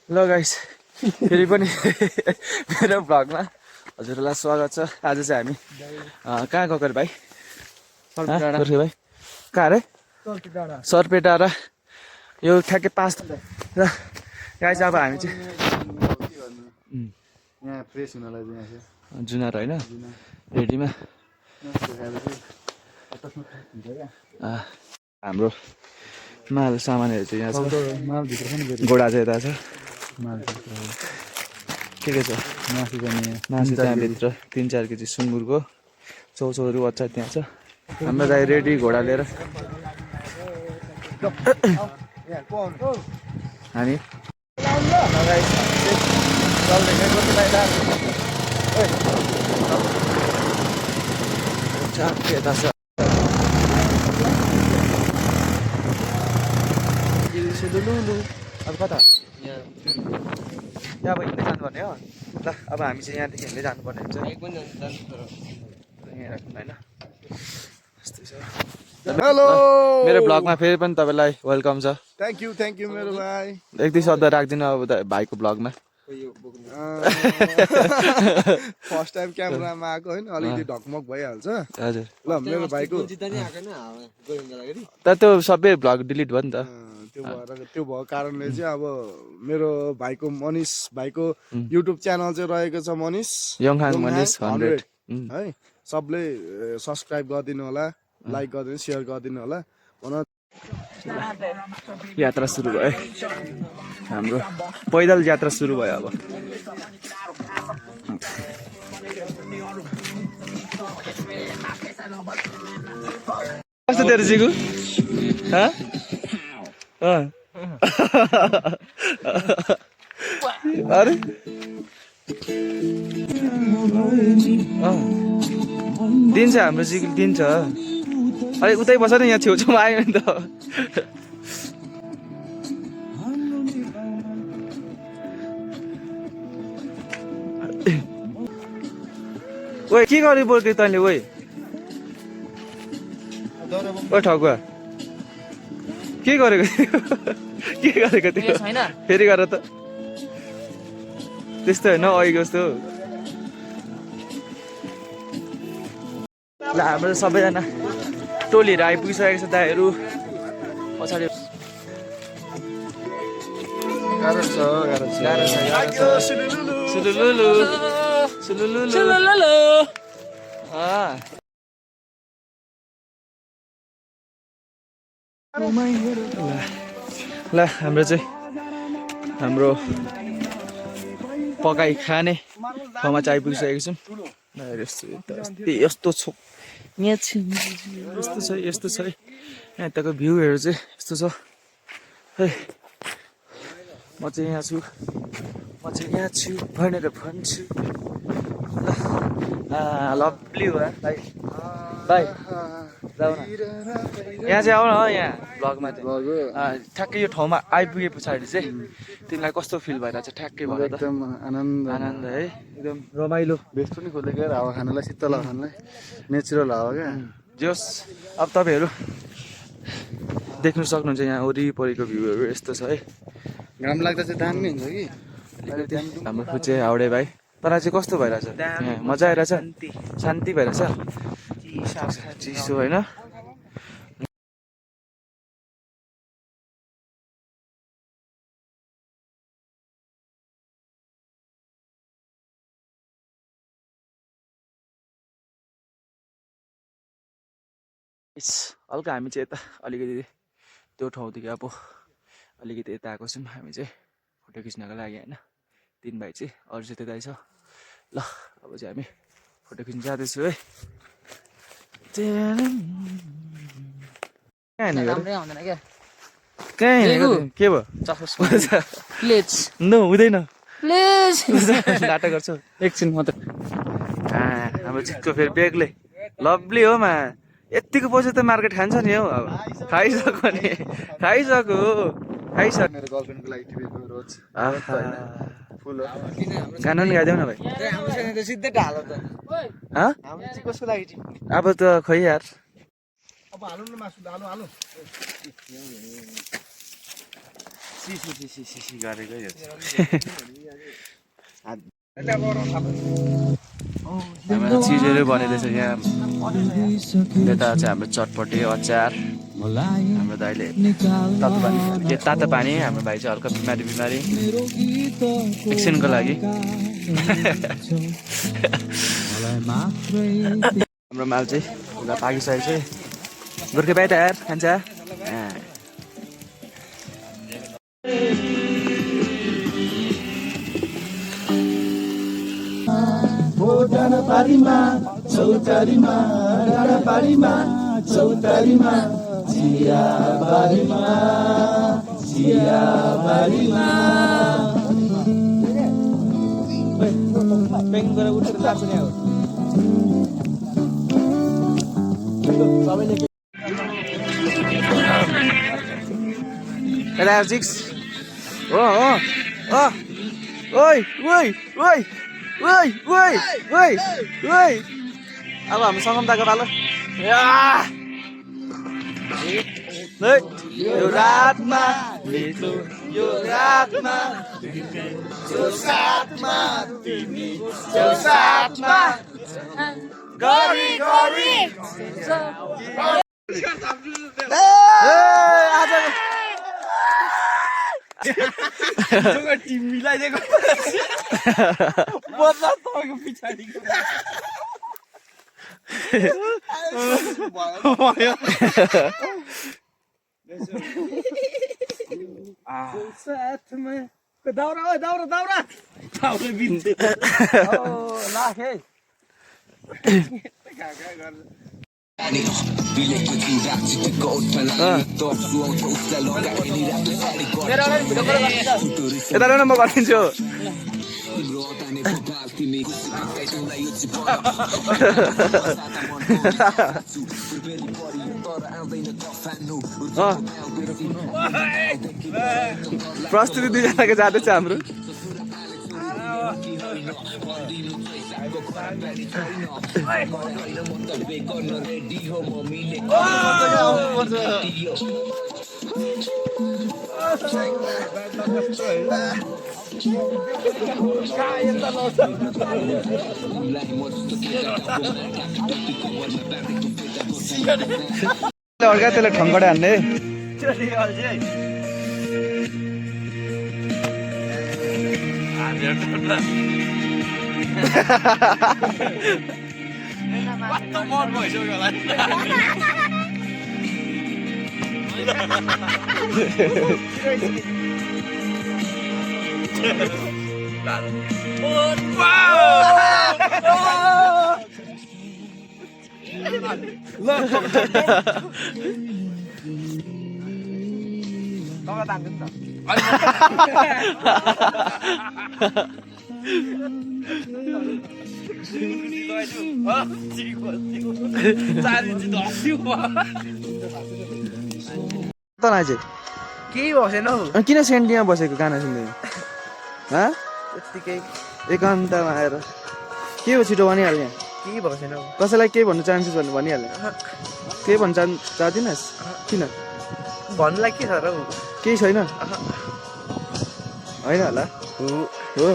ल गाइस फेरि पनि मेरो भ्लगमा हजुरहरूलाई स्वागत छ। आज चाहिँ हामी कहाँ गएको रे भाइ? गोर्खे भाइ कहाँ रे? सर्पे डाँडा। यो ठ्याक्कै 5 र गाइस अब हामी चाहिँ यहाँ फ्रेस हुनलाई चाहिँ जुनार होइन रेडीमा हाम्रो माल सामानहरू चाहिँ यहाँ छ। मालभित्र पनि घोडा चाहिँ यता छ। के छ मासु पनि मासु त्यहाँभित्र 3-4 केजी सुँगुरको चौचौहरू बच्चा त्यहाँ छ। हाम्रो दाइ रेडी घोडा लिएर हामी यता छ अब कता यहाँ अब हिँड्दै जानुपर्ने हो। ल अब हामी चाहिँ यहाँदेखि हिँड्दै जानुपर्ने हुन्छ होइन यस्तै छ। हेलो मेरो ब्लगमा फेरि पनि तपाईँलाई वेलकम छ। थ्याङ्क यू मेरो भाइ। एक दुई शब्द राख्दिनँ अब भाइको ब्लगमा। फर्स्ट टाइम क्यामेरामा आएको होइन, अलिकति ढकमक भइहाल्छ। हजुर ल मेरो भाइको त त्यो सबै भ्लग डिलिट भयो नि त। त्यो भएको कारणले चाहिँ अब मेरो भाइको मनिष भाइको युट्युब च्यानल चाहिँ रहेको छ मनिष यङहाङ मनिष 100 है। सबले सब्सक्राइब गरिदिनु होला, लाइक गरिदिनु, सेयर गरिदिनु होला। यात्रा सुरु भयो हाम्रो पैदल यात्रा सुरु भयो। अब कस्तो तेरो जिगु अरे दिन्छ हाम्रो जिगु दिन्छ। अरे उतै बस न, यहाँ छेउछाउमा आयो नि त। ओए के गरी बोल्थ्यो तैँले? ओए ओ ठगुवा के गरेको के गरेको थियो? फेरि गर त। त्यस्तो होइन अहिलेको जस्तो। ल हाम्रो सबैजना टोलीहरू आइपुगिसकेको छ। दाइहरू पछाडि गाह्रो छ। सुलुलुलु सुलुलुलु ल हाम्रो चाहिँ हाम्रो पकाइ खाने ठाउँमा चाहिँ आइपुगिसकेको छौँ। यस्तो छ यहाँ यस्तो छ है। यहाँ यताको भ्यूहरू चाहिँ यस्तो छ है। म चाहिँ यहाँ छु भनेर भन्छु। लभली हो भाइ भाइ जाऊ न यहाँ चाहिँ आऊ न। यहाँ भ्लगमा चाहिँ ठ्याक्कै यो ठाउँमा आइपुगे पछाडि चाहिँ तिमीलाई कस्तो फिल भइरहेछ? ठ्याक्कै भयो त। एकदम आनन्द है, एकदम रमाइलो। बेस पनि खोलेको यार, हावा खानलाई, शीतल हावा खानलाई, नेचुरल हावा क्या। जोस् अब तपाईँहरू देख्नु सक्नुहुन्छ यहाँ वरिपरिको भ्यूहरू यस्तो छ है। घाम लाग्दा चाहिँ दामी हुन्छ कि। हाम्रो फुचे हाउडे भाइ तर चाहिँ कस्तो भइरहेछ? मजा आइरहेछ? शान्ति भइरहेछ? चिसो होइन? हल्का हामी चाहिँ यता अलिकति त्यो ठाउँदेखि अब अलिकति यता आएको छौँ हामी चाहिँ फोटो खिच्नको लागि होइन। 3 भाइ चाहिँ अरू चाहिँ त्यतै छ। ल अब चाहिँ हामी फोटो खिच्न जाँदैछु है। कहाँ के भयो? नो हुँदैन नाटक गर्छु एकछिन मात्र। हाम्रो चिक्को फेरि बेग्लै लभली हो मा। यतिको पैसा त मार्केट खान्छ नि हौ। अब खाइसक्यो नि खाइसक्यो मेरो गर्लफ्रेन्डको लागि टिपेको रोज फुल हो। गाना पनि गाइदेऊ न भाइ। सिधै ढालो त। हाम्रो चाहिँ कसको लागि? अब त खै यार। अब हालौँ न मासु, हालौँ। सिसी गरेको यो हाम्रो चिजहरू बनिँदैछ यहाँ यता चाहिँ हाम्रो चटपटे अचार हाम्रो दाइले तातो पानी हाम्रो भाइ चाहिँ हल्का बिमारी एकछिनको लागि हाम्रो माल चाहिँ उता पाकिसकेको छ गोर्खे भाइ तयार खान्छ डाँडापारीमा चौतारीमा डाँडापारीमा चौतारीमा चियाबारीमा चियाबारीमा अब हाम्रो सङ्गमदाको पालो यो रातमा यो रातमा गरी गरी टिम मिलाइदिएको बदला तपाईँको पछाडिको दाउरा दाउरा दाउरा दाउरा बिन्छ लाखे यता म गरिदिन्छु प्रस्तुति दुईजनाको जाँदैछ हाम्रो अर्का त्यसलाई ठङ्गडा हान्ने केही बसेन हौ किन सेन्टीमा बसेको गाना सुन्दै त्यत्तिकै एकान्तमा आएर के हो छिटो भनिहाल्ने केही बसेन कसैलाई केही भन्नु चाहन्छस् भन्नु भनिहाल्ने केही भन्नु चाहदिनस् किन भन्नुलाई के छ र केही छैन होइन होला हो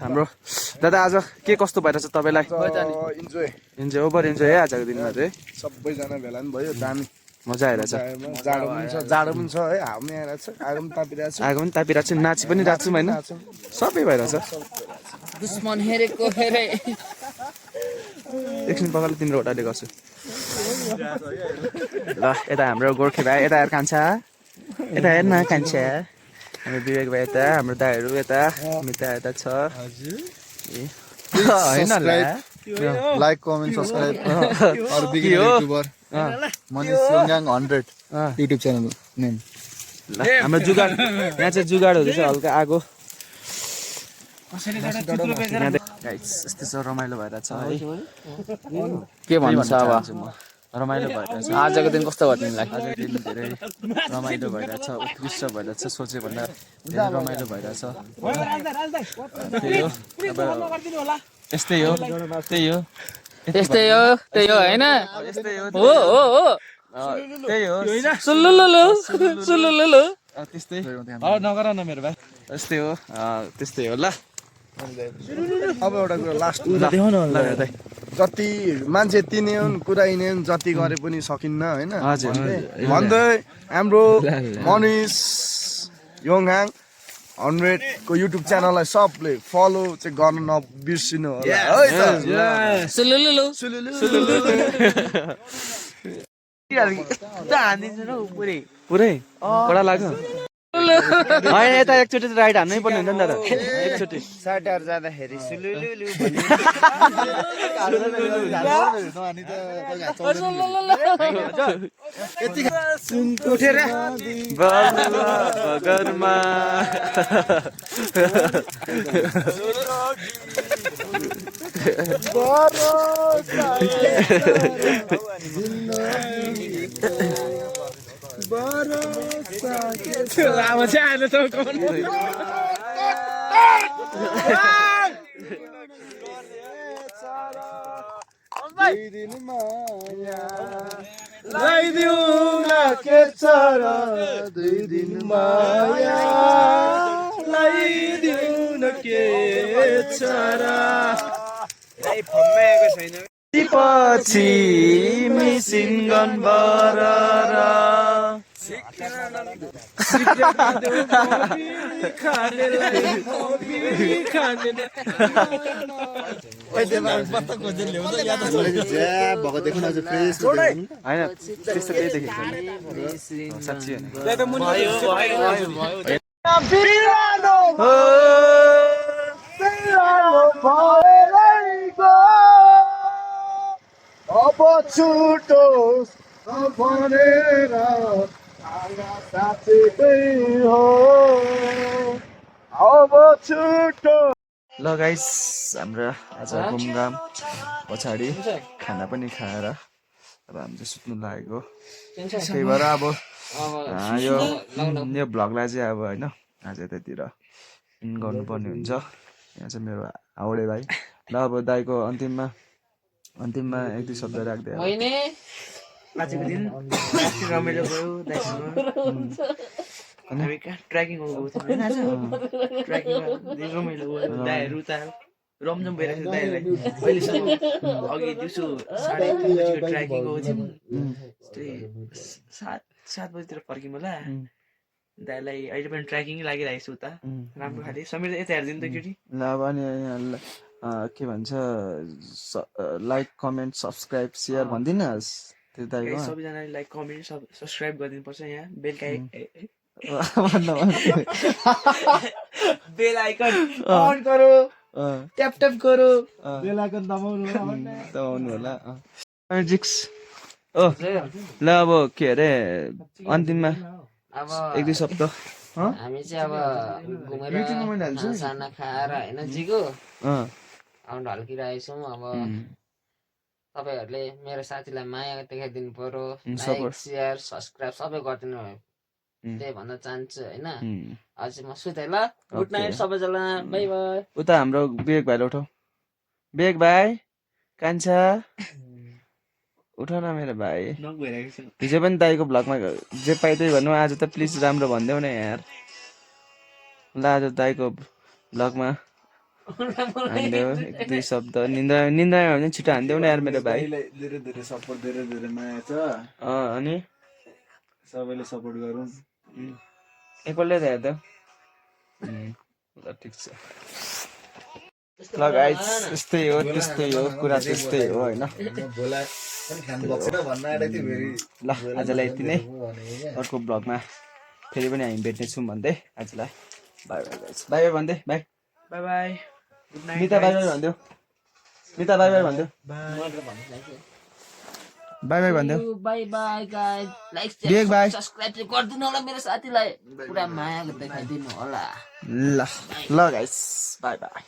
हाम्रो दादा आज के कस्तो भइरहेछ तपाईँलाई इन्जोय ओभर इन्जोय है आजको दिनमा चाहिँ सबैजना भेला पनि भयो दामी मजा आइरहेछ जाडो पनि छ है हामी आइरहेछ आगो पनि तापिरहेछ छ नाची पनि राख्छौँ होइन सबै भइरहेछ दुश्मन हेरेको हेरे एकछिन पकाले तिम्रो होटाले गर्छु ल यता हाम्रो गोर्खे भाइ यता हेर कान्छा यता हेर न कान्छा हाम्रो विवेक भाइ यता हाम्रो दाइहरू यता मिता यता छ होइन लाइक कमेन्ट सब्सक्राइब अरु beginner YouTuber Manish Yongang 100 YouTube channel name Hamro Jugaad यहाँ चाहिँ जुगाड हुँदैछ हल्का आगो यस्तो छ रमाइलो भइरहेछ है के भन्नु छ अब रमाइलो भइरहेछ आजको दिन कस्तो भयो तिमीलाई आजको दिन धेरै रमाइलो भइरहेछ उत्कृष्ट भइरहेछ सोचे भन्दा धेरै रमाइलो भइरहेछ यस्तै हो त्यही हो त्यही हो हैन यस्तै हो हो हो हो त्यही हो सुलुलुलु त्यस्तै नगर न मेरो भाइ त्यस्तै हो त्यस्तै हो ल अब एउटा कुरा लास्ट ल मेरो दाइ जति मान्छे यति नै हुन् कुरा यिनै हुन् जति गरे पनि सकिन्न होइन हजुर भन्दै हाम्रो मनिष योङहाङ 100 को युट्युब च्यानललाई सबले फलो चाहिँ गर्न नबिर्सिनु होला है त सुलुलुलु पुरै कडा लाग्यो होइन यता एकचोटि राइड हान्नै पर्ने हुन्छ नि दादा एकचोटि साटाहरू जाँदाखेरि सुलुलुलु उठेर बगरमा लामो चाहिँ आएन त लगाइदिउँ न के छ र 2 दिन माया लगाइदिउँ न के छ र पछि मिसिङ गन बरर भएको देखुन अझ फ्रेस होइन त्यस्तो केही देखेको छैन साँच्ची अब छुटो भनेर साँच्चै हो अब छुटो ल गाइस हाम्रो आज घुमघाम पछाडि खाना पनि खाएर अब हामी चाहिँ सुत्नु लागेको त्यही भएर अब यो भ्लगलाई चाहिँ अब होइन आज यतातिर इन गर्नुपर्ने हुन्छ यहाँ चाहिँ मेरो हाउडे भाइ ल अब दाइको अन्तिममा 1-2 शब्द राख्दै अब आजको दिन अस्ति रमाइलो गयो दाइसँग हामी कहाँ ट्रेकिङ गएको थियौँ होइन आज ट्रेकिङमा रमाइलो गयो दाइहरू उता रमझम भइरहेको थियो दाइहरूलाई अहिलेसम्म अघि दिउँसो 3:30 बजीको ट्रेकिङ गएको थियौँ त्यही 7 बजीतिर फर्क्यौँ होला दाइलाई अहिले पनि ट्रेकिङ लागिरहेको छु उता राम्रो खाले समीर यता हेरिदिनु त केटी ल अब अनि के भन्छ लाइक कमेन्ट सब्सक्राइब सेयर भनिदिनुहोस् त्यो दाइको सबैजनाले लाइक कमेन्ट सब्सक्राइब गरिदिनुपर्छ यहाँ बेलका बेल आइकन अन गरो ट्याप ट्याप गरो बेल आइकन दबाउनु होला म्याजिक्स ल अब के अरे अन्तिममा अब 1-2 शब्द हामी चाहिँ अब घुमेर खाना खाएर होइन जिगो अब ढल्किरहेछौँ अब तपाईँहरूले मेरो साथीलाई माया देखाइदिनु पर्यो लाइक सेयर सब्सक्राइब सबै गरिदिनु भयो त्यही भन्न चाहन्छु होइन अझै म सुतेँ ल गुड नाइट सबैजना बाई बाई उता हाम्रो विवेक भाइलाई उठाउ विवेक भाइ कान्छा उठ न मेरो भाइ हिजो पनि दाइको भ्लगमा जे पाइ त्यही भन्नु आज त प्लिज राम्रो भनिदेऊ न यार ल आज दाइको भ्लगमा हानिदेऊ 1-2 शब्द निन्द्रामा भने छिटो हानिदेऊ न यार मेरो भाइ धेरै धेरै सपोर्ट धेरै धेरै माया छ अनि सबैले सपोर्ट गरौँ एकपल्टै त हेर्दा ल ठिक छ ल गाइस त्यस्तै हो कुरा त्यस्तै हो होइन ल आजलाई यति नै अर्को ब्लगमा फेरि पनि हामी भेट्नेछौँ भन्दै आजलाई bye bye guys bye bye भन्दै bye bye bye good night Mita bye bye भन्दियो मिता बाई बाई भन्दियो बाई बाई भन्दियो bye bye guys like Vivek भाइ सब्सक्राइब चाहिँ गरिदिनु होला मेरो साथीलाई पुरा माया देखाइदिनु होला ल गाइस बाई बाई